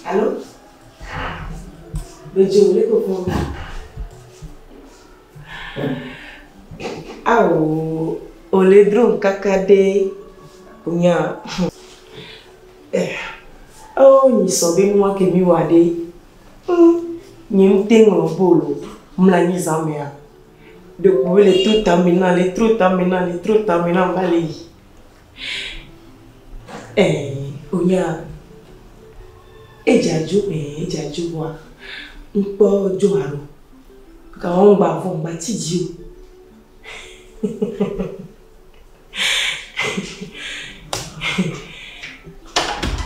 Allô? Bedzo, le koko. Awo, ole drom kaka ɖe. Onya. Eh. Oh, nyi sɔ be nua ke mi wa ɖe. Nye ŋute ŋlɔ bolo. Mla anyi zã mea. Ɖeko be le tro tame na, le tro tame na, le tro tame na va le yi. Eh, onya. Edza dzo, eh, edza dzo vɔa. Ŋkpɔ dzo alo. Gawo ŋgba vɔ, ŋgba tsi dzi o.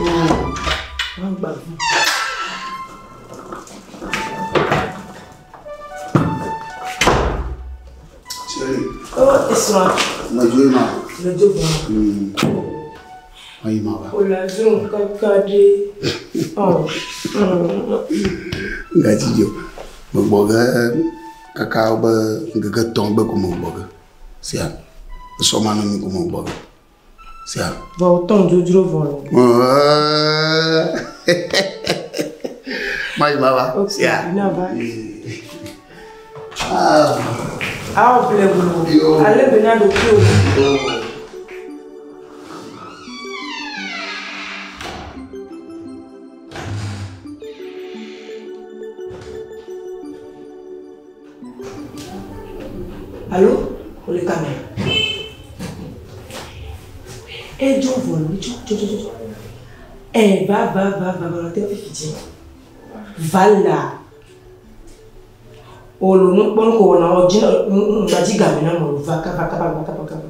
Oh, ŋgba vɔ. Chérie. Oh, esrɔ̃. Medzo yi ma. Medzo vɔ. Meyi ma va. Ola zoom kaka ɖe. Oh. Ŋgatsi dzo. Megbɔ ge kaka be ŋkeke tɔ̃ gbe ko megbɔ ge. Sia. Esɔ ma nɔ mi ko megbɔ ge. Sia. Vɔ wotɔ ŋdzodzro vɔ lo. Mayi ma va. Ok, Sia. ina va. Ah. Awo ble wlo. Ale be na ɖokui o. Allô? Wole kame. Edzo vɔ lo, edzo, dzo, dzo, dzo. Eh, va, va, va, va, va, te fifi dzi. Va la. Olo nukpɔ nu ko wɔna wɔ dzi ŋgbadzi game na mɔ va kaba kaba va kaba kaba.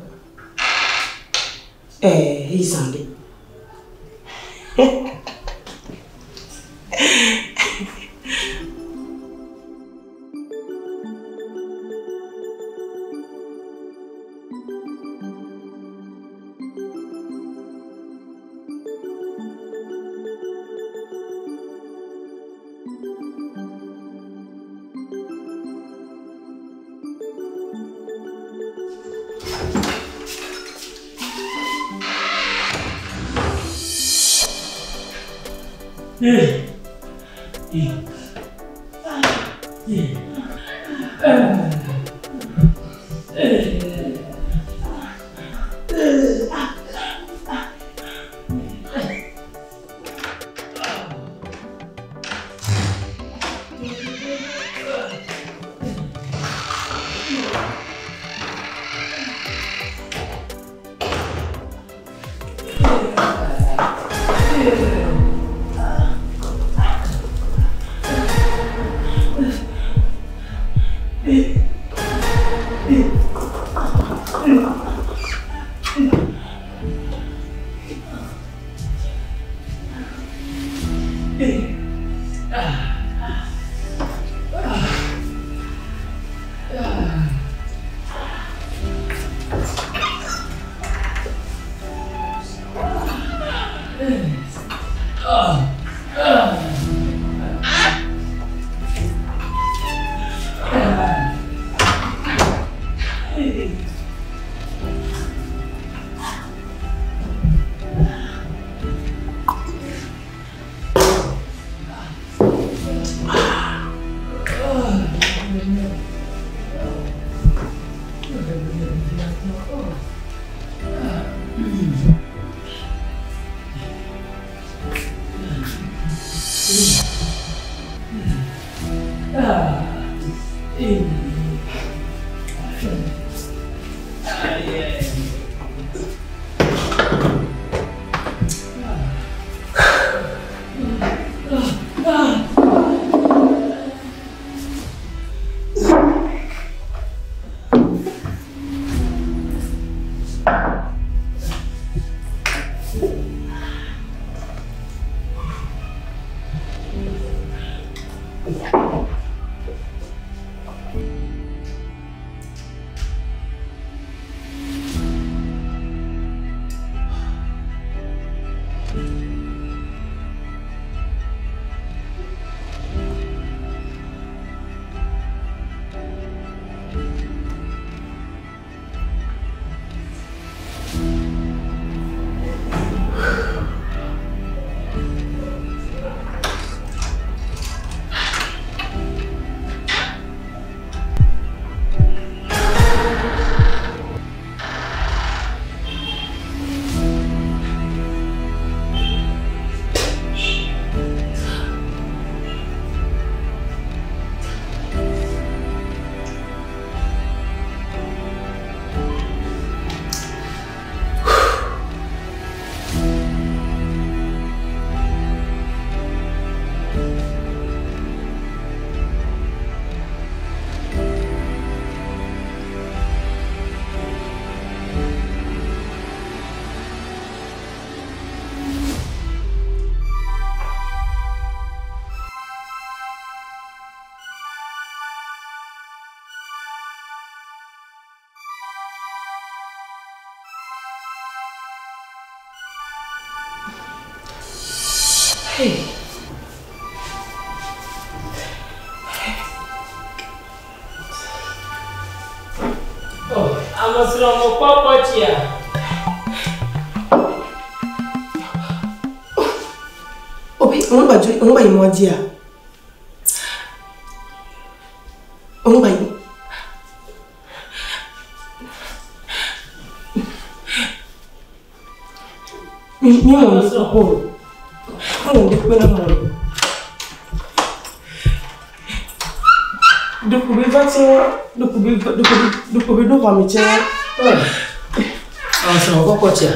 Eh, eyi zã ɖe. Ame srɔ̃ me kpɔkpɔ tsia. Obi, on va on va y moi dire. On va y. Mi mi mo ndi ko. Mo ndi ko na mo. Doko be va tiens, doko be doko be doko be do wa mi tiens. Ame srɔ̃ me kpɔkpɔ tsia.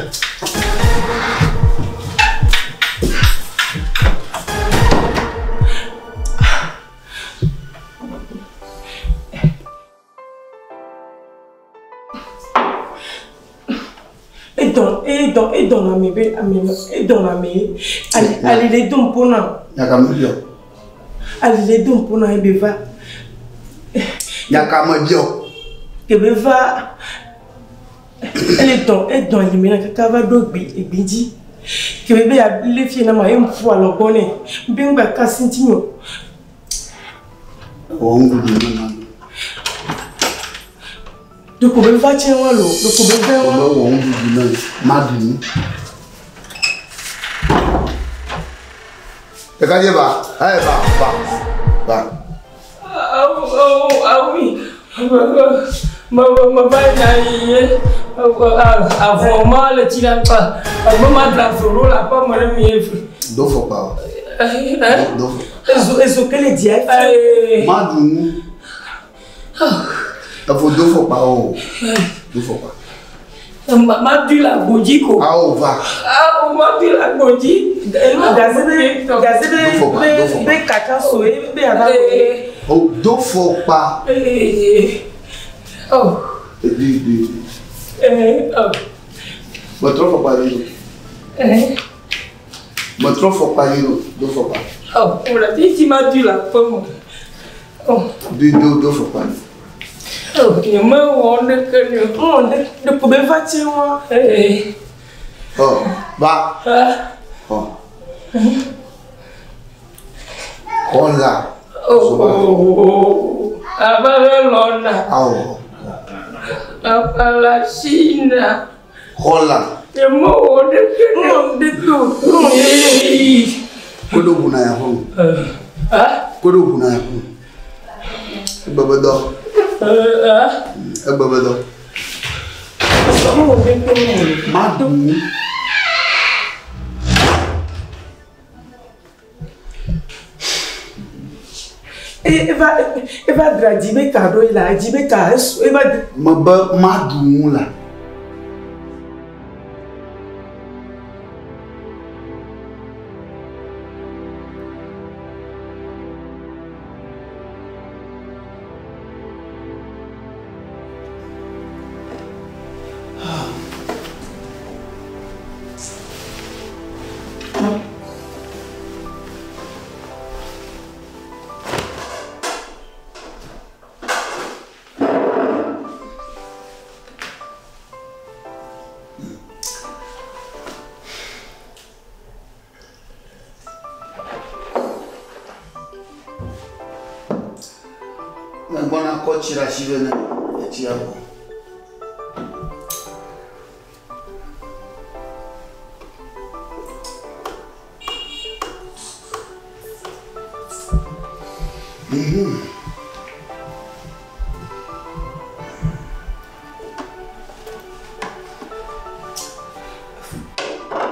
Edɔn edɔn edɔn na mi be ami edɔn na mi ali ali le dom pona Nyaka me biɔ. ali le dom pona ebe va Nyaka me biɔ. ebe va ele dɔn edɔn yi mi na kaka va ɖo gbi egbi dzi kebe be ya le fie na ma ye ŋfu alɔgbɔ nɛ be ŋgba kasi ŋuti nyo Wɔ ŋuɖuɖu ne ma ɖu. Doko be va tiɛ wa lo doko be vɛ Wo wa be wɔ ŋuɖuɖu ne ma ɖu nu. Ɖekadze va, eye va, va, va. Awu awu awi. Me me me va yina ye avɔ ma le tsi la kpa. Me ma dra zo ɖo le aƒe me ɖe mi ye. Do fɔkpa o. Do fɔkpa. Ezo ezo ke le dzia Ee. Ma ɖu nu. Efo do fɔkpa o. Do fɔkpa. Ma ma dui le agbodzi ko. Awo va. Awo ma dui le agbodzi. Enu gaze be gaze be Do fɔkpa, do be fɔkpa. be kaka so ye be ava Ee. O do fɔkpa. Ee. Oh. Di di. Ee. Oh. Metrɔ fɔkpa yi ɖo. Ee. Metrɔ fɔkpa yi ɖo. Do fɔkpa. Oh. Wòle titi ma dui le aƒe me. Oh. Di do do fɔkpa yi. Oh. Nye me wɔ ɖeke ne o. ŋɔ ɖe doko be va tiɛ wa Ee. Ɔ va. Ah. Ɔ. Xɔla. Oh. Aʋala lɔna. Awo. Aʋala sina. Xɔla. Nye me wɔ ɖeke ne o. ŋɔ ɖe do ŋɔ Ee. Koɖo ʋuna ya xɔ. Ah. Koɖo ʋuna ya xɔ. Egbe be dɔ. Ah. Egbe be dɔ. ŋɔ ɖe ke ŋɔ Ma ɖu nu. eva eva dra dzi be ka ɖo yi la dzi be ka esu eva Me be ma ɖu nu la. Megbɔna kɔ tsi ɖe asi vɛ ne etsia vɔ.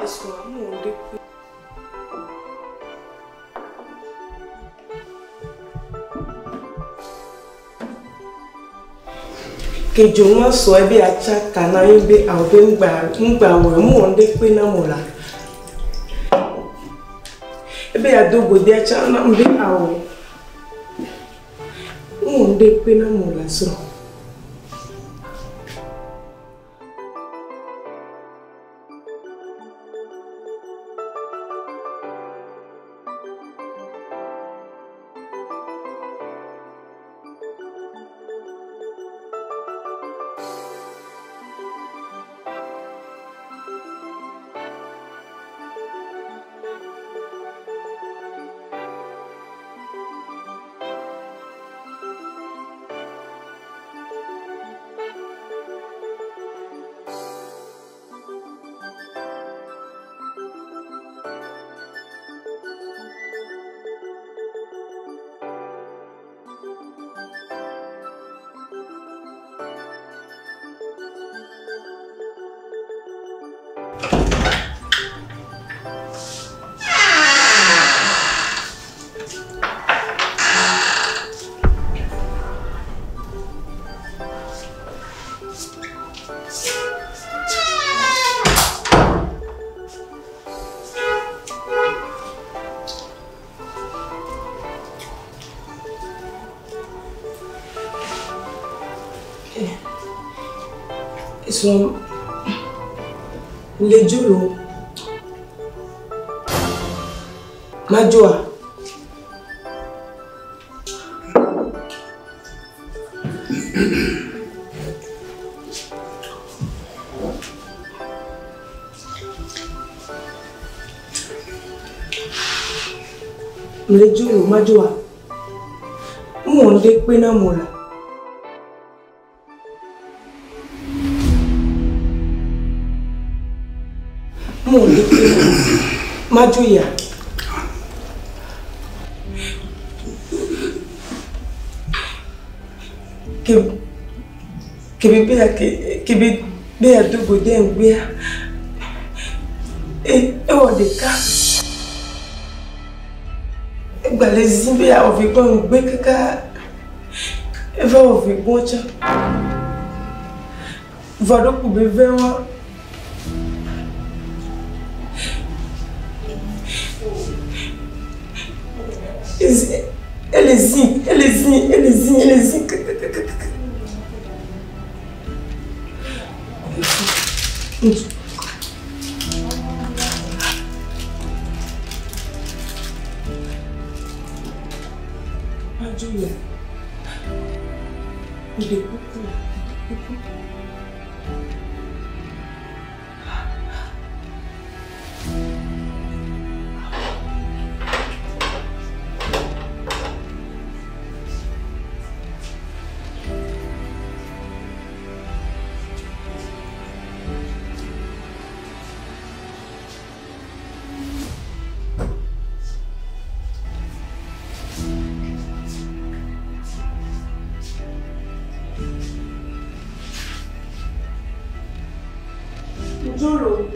Esu ŋɔ ɖe ke. Kedzo ŋua sɔ ebe atsa kana ye be awo be ŋgba ŋgba wɔ mu wɔ ŋɖe kpe na mo la. Ebe ya do go de atsa na be awo. Mu wɔ ŋɖe kpe na mo la srɔ̃. Srɔ̃ le dzo lo. Madzoa? Le dzo lo madzoa? Ŋwɔ ŋɖe kpe na mo la. Ŋwɔ ŋɖe kpe na mo. Madzo ya. Ke kebe be ya ke kebe be ya do go de ŋgbea. E ewɔ ɖeka. Egba le zi be ya wɔ vi gbɔ ŋgbe kaka. Eva wɔ vi gbɔ tsã. Vɔ ɖo ku be ve wa. Ele zi, ele zi, ele zi, ele zi kakakakaka. Majuya. Nde kuku, nde kuku. Njolo.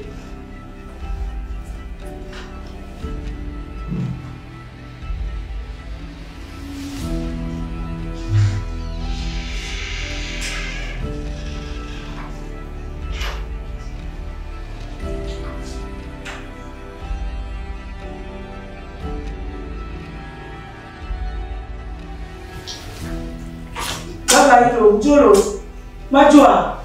Baba yilo, Njolo. Majua.